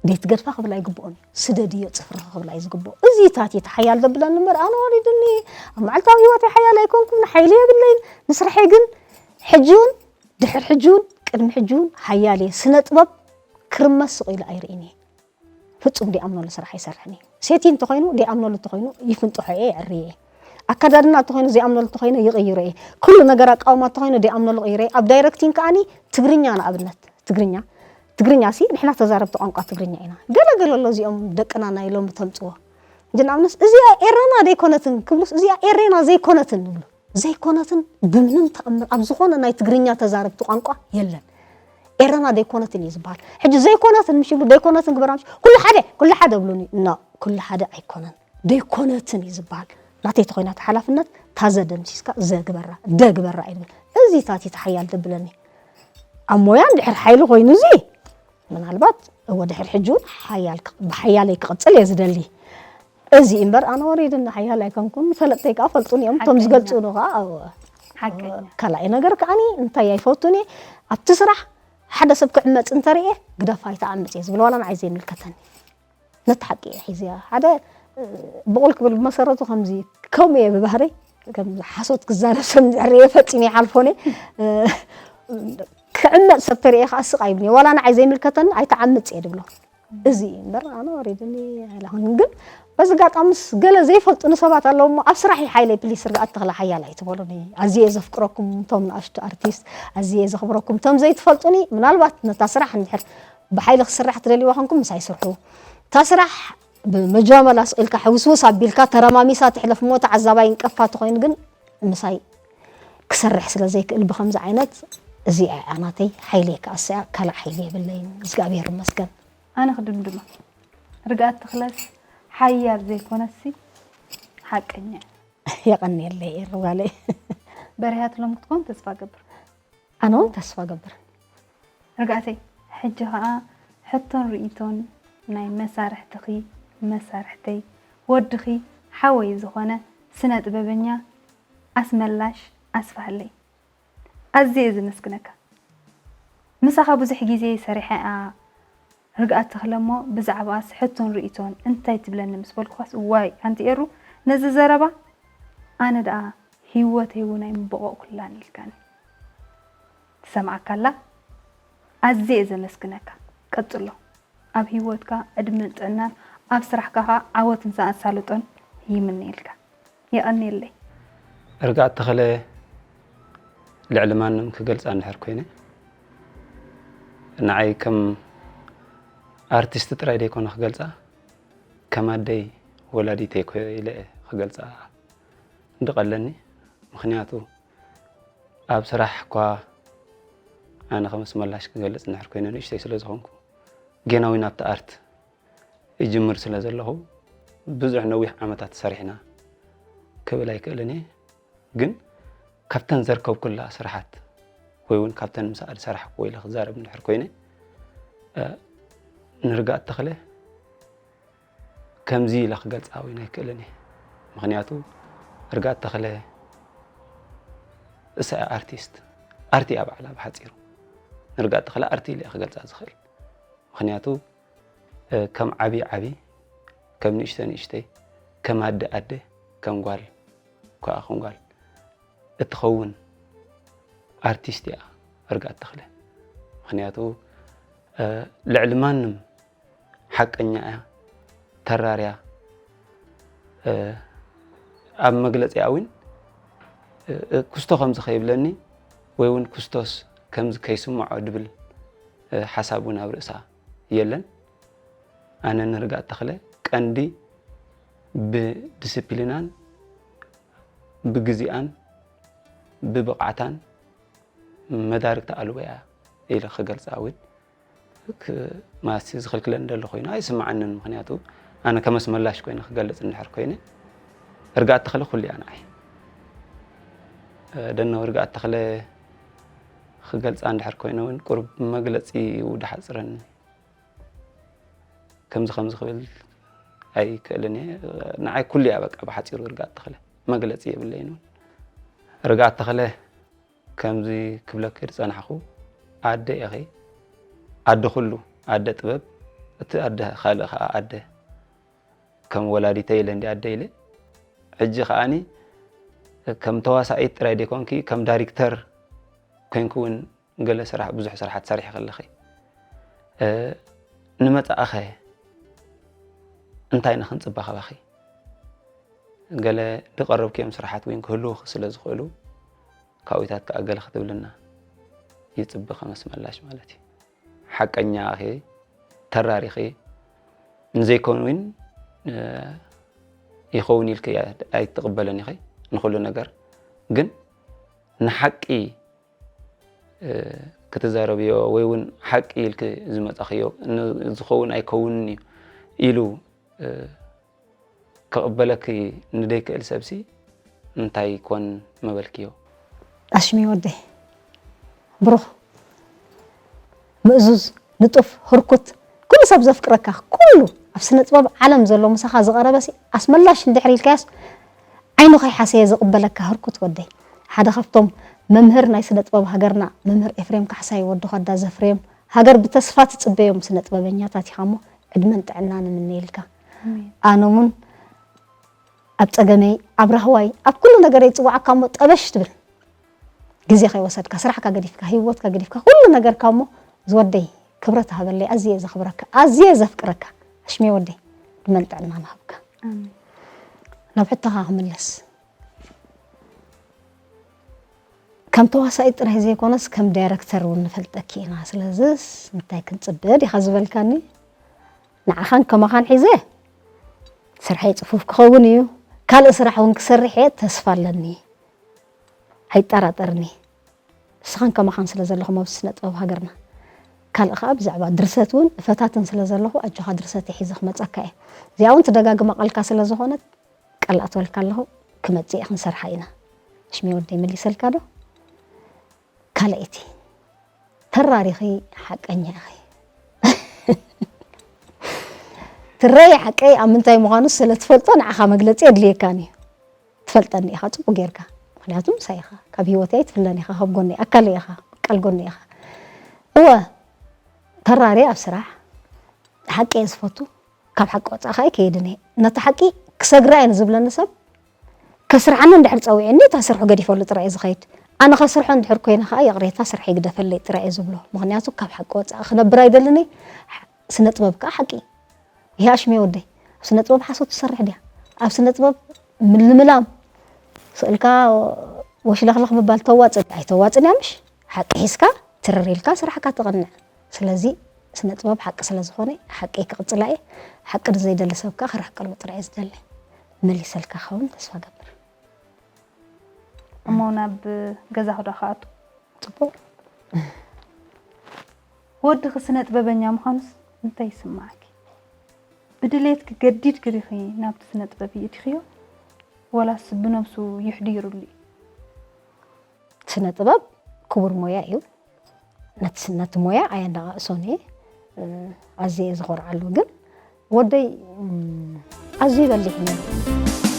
ደይትገድፋ ክብል ኣይግብኦን እዩ ስደድዮ ፅፍርኺ ክብል ኣይዝግብኦ እዚታት እዩ ተሓያል ዘብለኒ እምበር ኣነ ወሊድኒ ኣብ መዓልታዊ ህይወት ሓያል ኣይኮንኩ ንሓይሊ የብለይን ንስርሐይ ግን ሕጂ እውን ድሕር ሕጂ እውን ቅድሚ ሕጂ እውን ሓያል እየ ስነ ጥበብ ክርመስ ስቕ ኢሉ ኣይርእን እየ ፍጹም ደይኣምነሉ ስራሕ ኣይሰርሕን እየ። ሴቲ እንተኾይኑ ደይኣምነሉ እንተኾይኑ ይፍንጥሖ እየ የዕርዮ እየ። ኣከዳድና እንተኾይኑ ዘይኣምነሉ እንተኾይነ ይቕይሮ እየ። ኩሉ ነገር ኣቃውማ እንተኾይኑ ደይኣምነሉ ይቕይሮ እየ። ኣብ ዳይረክቲንግ ከኣኒ ትግርኛ ንኣብነት ትግርኛ ትግርኛ ሲ ንሕና ተዛረብቲ ቋንቋ ትግርኛ ኢና። ገለ ገለ ኣሎ እዚኦም ደቅና ናይ ሎሚ ተምጽዎ እንጂ ንኣብነት እዚኣ ኤረና ደይኮነትን ክብሉስ እዚኣ ኤሬና ዘይኮነትን ይብሉ። ዘይኮነትን ብምንም ተኣምር ኣብ ዝኾነ ናይ ትግርኛ ተዛረብቲ ቋንቋ የለን። ኤረና ደይኮነትን እዩ ዝበሃል። ሕጂ ዘይኮነትን ምሽ ይብሉ ደይኮነትን ግበራ ምሽ ኩሉ ሓደ ኩሉ ሓደ ብሉኒ ኖ ኩሉ ሓደ ኣይኮነን ደይኮነትን እዩ ዝበሃል። ናተይ ተኾይና እቲ ሓላፍነት ታዘ ደምሲስካ ዘግበራ ደግበራ እዩ ዝብል እዚታት እዩ ተሓያል ደብለኒ ኣብ ሞያ እንድሕር ሓይሊ ኮይኑ እዚ ምናልባት እወ ድሕር ሕጂ እውን ሓያል ብሓያለይ ክቕፅል እየ ዝደሊ እዚ እምበር ኣነ ወሪድና ሓያል ኣይኮንኩን። ፈለጥተይ ከዓ ፈልጡን እዮም። እቶም ሓቀኛ። ዝገልጹ ዶ ከዓ፣ ኣዎ። ሓቀኛ። ካልኣይ ነገር ከዓኒ እንታይ ኣይፈቱን እየ፣ ኣብቲ ስራሕ ሓደ ሰብ ክዕመጽ እንተርእየ፣ ግደፋ ኣይትዓምጽ እየ ዝብል፣ ዋላ ንዓይ ዘይምልከተኒ። ነቲ ሓቂ እየ ሒዝያ። ሓደ፣ እ፣ ብቑል ክብል ብመሰረቱ ከምዚ፣ ከምኡ እየ ብባህረይ፣ ከም ሓሶት ክዛረብ ሰብ እንድሕር ርእየ ፈጺመ ይሓልፎን እየ። እ፣ ክዕመጽ ሰብ ተርእየ ከዓ ስቕ ኣይብልን እየ። ዋላ ንዓይ ዘይምልከተኒ ኣይትዓምጽ እየ ድብሎ። እዚ እዩ እምበር ኣነ ወሪድኒ ኣይለኹን። ግን በዚ ኣጋጣሚ ምስ ገለ ዘይፈልጡኒ ሰባት ኣለዉ እሞ ኣብ ስራሕ ሓይለይ ፕሊስ ርግኣት ተኽለ ሓያል ኣይትበሉኒ። ኣዝየ እየ ዘፍቅረኩም እቶም ንኣሽቱ ኣርቲስት፣ ኣዝየ እየ ዘኽብረኩም እቶም ዘይትፈልጡኒ። ምናልባት ነታ ስራሕ እንድሕር ብሓይሊ ክስራሕ ትደልይዋ ኮንኩም ምሳይ ስርሑ። እታ ስራሕ ብመጃመላ ስቕ ኢልካ ሕውስውስ ኣቢልካ ተረማሚሳ ትሕለፍ እሞ ተዓዛባይ እንቀፋ ተኾይኑ ግን ምሳይ ክሰርሕ ስለ ዘይክእል ብኸምዚ ዓይነት እዚኣ እያ ናተይ ሓይለይ ክኣስያ ካልእ ሓይሊ የብለይን። እግዚኣብሔር ይመስገን። ኣነ ክድምድማ ርግኣት ተኽለስ ሓያል ዘይኮነሲ ሓቀኛ እያ። የቐንየለይ ኤሩ ጓለይ። በሪሃት ሎም ክትኮን ተስፋ ገብር። ኣነ እውን ተስፋ ገብር። ርግኣተይ ሕጂ ኸኣ ሕቶን ርእይቶን ናይ መሳርሕትኺ መሳርሕተይ ወድኺ ሓወይ ዝኾነ ስነ ጥበበኛ ኣስመላሽ ኣስፋሃለይ ኣዝየ እየ ዘመስግነካ። ምሳኻ ብዙሕ ግዜ ሰሪሐ እያ ርግኣት ተኽለ እሞ ብዛዕባኣስ ሕቶን ርእይቶን እንታይ ትብለኒ ምስ በልኩኻስ እዋይ ኣንቲ ኤሩ ነዚ ዘረባ ኣነ ደኣ ህይወተይ እውን ኣይምበቐቕኩላን ኢልካኒ። ትሰምዓካ ኣላ? ኣዝየ እየ ዘመስግነካ። ቀጽሎ። ኣብ ህይወትካ ዕድመን ጥዕናን ኣብ ስራሕካ ኸኣ ዓወትን ኣሳልጦን ይምነየልካ። የቐንየለይ። ርግኣት ተኸለ ልዕሊ ማንም ክገልጻ እንድሕር ኮይነ ንዓይ ከም ኣርቲስት ጥራይ ደይኮነ ክገልጻ ከም ኣደይ ወላዲተይ ኮ ኢለ እየ ክገልጻ እንድቐለኒ። ምኽንያቱ ኣብ ስራሕ እኳ ኣነ ከም ኣስመላሽ ክገልጽ እንድሕር ኮይነ ንእሽተይ ስለ ዝኾንኩ ጌናዊ ናብቲ ኣርት እጅምር ስለ ዘለኹ ብዙሕ ነዊሕ ዓመታት ሰሪሕና ክብል ኣይክእልን እየ። ግን ካብተን ዘርከብኩላ ስራሓት ወይ እውን ካብተን ምስኣ ዝሰራሕኩ ኢለ ክዛረብ እንድሕር ኮይነ እ፣ ንርግኣት ተኽለ ከምዚ ኢለ ክገልጻ እውን ኣይክእልን እየ። ምኽንያቱ ርግኣት ተኽለ እሳ እያ ኣርቲስት፣ ኣርቲ እያ ባዕላ ብሓጺሩ። ንርግኣት ተኽለ ኣርቲ ኢለ እየ ክገልጻ ዝኽእል። ምኽንያቱ እ፣ ከም ዓቢ ዓቢ፣ ከም ንእሽተ ንእሽተይ፣ ከም ኣደ ኣደ፣ ከም ጓል ከኣ ከም ጓል እትኸውን ኣርቲስት እያ ርግኣት ተኽለ። ምኽንያቱ እ፣ ልዕሊ ማንም ሓቀኛ እያ፣ ተራር እያ። እ፣ ኣብ መግለጺኣ እውን እ፣ እ፣ ክስቶ ከምዚ ከይብለኒ ወይ እውን ክስቶስ ከምዚ ከይስምዖ ድብል እ፣ ሓሳብ እውን ኣብ ርእሳ የለን። ኣነ ንርግኣት ተኽለ ቀንዲ ብዲስፕሊናን ብግዜኣን ብብቕዓታን መዳርግቲ ኣልቦ እያ ኢለ ክገልጻ እውን ክ-፣ ማሲ ዝኽልክለኒ ዘሎ ኮይኑ ኣይስምዓንን። ምኽንያቱ ኣነ ከም ኣስመላሽ ኮይነ ክገልጽ እንድሕር ኮይነ ርግኣት ተኽለ ኩሉ እያ ንዓይ። እ፣ ደነው ርግኣት ተኽለ ክገልጻ እንድሕር ኮይነ እውን ቁሩብ መግለጺ ይውዳሓጽረኒ። ከምዚ ከምዚ ክብል ኣይክእልን እየ። ንዓይ ኩሉ እያ በቃ ብሓጺሩ ርግኣት ተኽለ። መግለጺ የብለይን እውን። ርግኣት ተኽለ ከምዚ ክብለኪ ዝጸናሕኩ ኣደ ኢኺ። ኣደ ኩሉ፣ ኣደ ጥበብ፣ እቲ ኣደ ካልእ ከኣ ኣደ። ከም ወላዲተይ ኢለ እንዲ ኣደ ኢለ። ሕጂ ከኣኒ ከም ተዋሳኢት ጥራይ ደይኮንኪ፣ ከም ዳይሬክተር ኮይንኪ እውን ገለ ስራሕ፣ ብዙሕ ስራሓት ሰሪሕኺ ኣለኺ። እ፣ ንመጻኢኸ እንታይ ኢና ክንጽበ ካባኺ? ገለ ዝቐረብክዮም ስራሓት እውን ክህልዉኺ ስለ ዝኽእሉ፣ ካብኡታት ከኣ ገለ ክትብልና ይጽበ ከም ኣስመላሽ ማለት እዩ። ሓቀኛ ኢኺ፣ ተራር ኢኺ፣ ንዘይኮን እውን፣ እ፣ ይኸውን ኢልኪ ኣይትቕበለን ኢኺ ንኹሉ ነገር። ግን ንሓቂ እ፣ ክትዛረብዮ ወይ እውን ሓቂ ኢልኪ ዝመጻኽዮ ን-፣ ዝኸውን ኣይከውንን እዩ ኢሉ፣ እ፣ ክቕበለኪ ንደይክእል ሰብሲ እንታይ ኮን ምበልክዮ? ኣሽሚ ወደይ፣ ብሩኽ፣ ምእዙዝ፣ ንጡፍ፣ ህርኩት፣ ኩሉ ሰብ ዘፍቅረካ፣ ኩሉ ኣብ ስነ ጥበብ ዓለም ዘሎ ምሳኻ ዝቐረበ ሲ ኣስመላሽ እንድሕር ኢልካዮስ ዓይኑ ከይሓሰየ ዝቕበለካ ህርኩት ወደይ። ሓደ ካብቶም መምህር ናይ ስነ ጥበብ ሃገርና መምህር ኤፍሬም ካሕሳይ ወዲ ኳዳ ዘፍሬም ሃገር ብተስፋ ትጽበዮም ስነ ጥበበኛታት ኢኻ እሞ ዕድመን ጥዕናን እምነየልካ። ኣነ እውን ኣብ ጸገመይ ኣብ ራህዋይ ኣብ ኩሉ ነገረይ ይጽዋዓካ እሞ ጠበሽ ትብል ግዜ ከይወሰድካ ስራሕካ ገዲፍካ ህይወትካ ገዲፍካ ኩሉ ነገርካ እሞ ዝወደይ ክብረት ሃበለይ ኣዝየ ዘኽብረካ ኣዝየ ዘፍቅረካ ኣሽሜ ወደይ ዕድመን ጥዕናን ሃብካ። ናብ ሕቶኻ ክምለስ ከም ተዋሳኢት ጥራይ ዘይኮነስ ከም ዳይረክተር እውን ንፈልጠኪ ኢና። ስለዝስ እንታይ ክንጽበ ዲኻ ዝበልካኒ ንዓኻን ከማኻን ሒዘ ስርሐይ ጽፉፍ ክኸውን እዩ። ካልእ ስራሕ እውን ክሰርሕ እየ ተስፋ ኣለኒ ኣይጠራጠርኒ። ንስኻን ከማኻን ስለ ዘለኹም ኣብዚ ስነ ጥበብ ሃገርና ካልእ ከዓ ብዛዕባ ድርሰት እውን እፈታትን ስለ ዘለኹ ኣጆኻ ድርሰት ሒዘ ክመፀካ እየ። እዚኣ እውን ትደጋግማ ቃልካ ስለ ዝኾነት ቃል ኣትወልካ ኣለኹ ክመፅእ እየ ክንሰርሓ ኢና። ሽሜ ወደይ መሊሰልካ ዶ? ካልኣይቲ ተራሪኺ ሓቀኛ ኢኺ። ትረይ ሓቀይ ኣብ ምንታይ ምዃኑ ስለ ትፈልጦ ንዓኻ መግለፂ የድልየካን እዩ። ትፈልጠኒ ኢኻ ፅቡቅ ጌርካ ምክንያቱ ምሳይ ኢኻ ካብ ህይወተይ ኣይትፍለን ኢኻ ካብ ጎነይ ኣካለይ ኢኻ ቀል ጎነይ ኢኻ። እወ ተራሪ ኣብ ስራሕ ሓቂ እየ ዝፈቱ። ካብ ሓቂ ወፃእ ከዓ ኣይከይድን እየ። ነቲ ሓቂ ክሰግራ እየ ንዝብለኒ ሰብ ከስርሓኒ እንድሕር ፀዊዑኒ እታ ስርሑ ገዲፈሉ ጥራይ እየ ዝኸይድ። ኣነ ከስርሖ እንድሕር ኮይነ ከዓ ይቕሬታ ስርሐይ ግደፈለይ ጥራይ እየ ዝብሎ። ምኽንያቱ ካብ ሓቂ ወፃእ ክነብር ኣይደልን እየ። ስነ ጥበብ ከዓ ሓቂ እዩ። ይሄ ኣሽሜ ወደይ ኣብ ስነ ጥበብ ሓሶት ትሰርሕ ድያ? ኣብ ስነ ጥበብ ምልምላም ስእልካ ወሽለኽለኽ ምባል ተዋፅእ ኣይተዋፅን እያ ምሽ ሓቂ ሒዝካ ትርር ኢልካ ስራሕካ ተቐንዕ። ስለዚ ስነ ጥበብ ሓቂ ስለ ዝኾነ ሓቂ ክቕፅላ እየ። ሓቂ ንዘይደሊ ሰብ ከዓ ክርሕቀሉ ጥራይ እየ ዝደሊ። መሊሰልካ ክኸውን ተስፋ ገብር። እሞ ናብ ገዛ ክዳ ክኣቱ ፅቡቅ ወድኺ ስነ ጥበበኛ ምዃኑስ እንታይ ይስምዓኪ? ብድሌትኪ ገዲድኪ ዲኺ ናብቲ ስነ ጥበብ ይእቲኽዮ ወላስ ብነብሱ ይሕዲሩሉ እዩ? ስነ ጥበብ ክቡር ሞያ እዩ። ነቲ ስ- ነቲ ሞያ ኣየነቓቕሶን እየ። እ፣ ኣዝየ እየ ዝኾርዓሉ። ግን ወደይ እም፣ ኣዝዩ በሊሕ እዩ ነይሩ።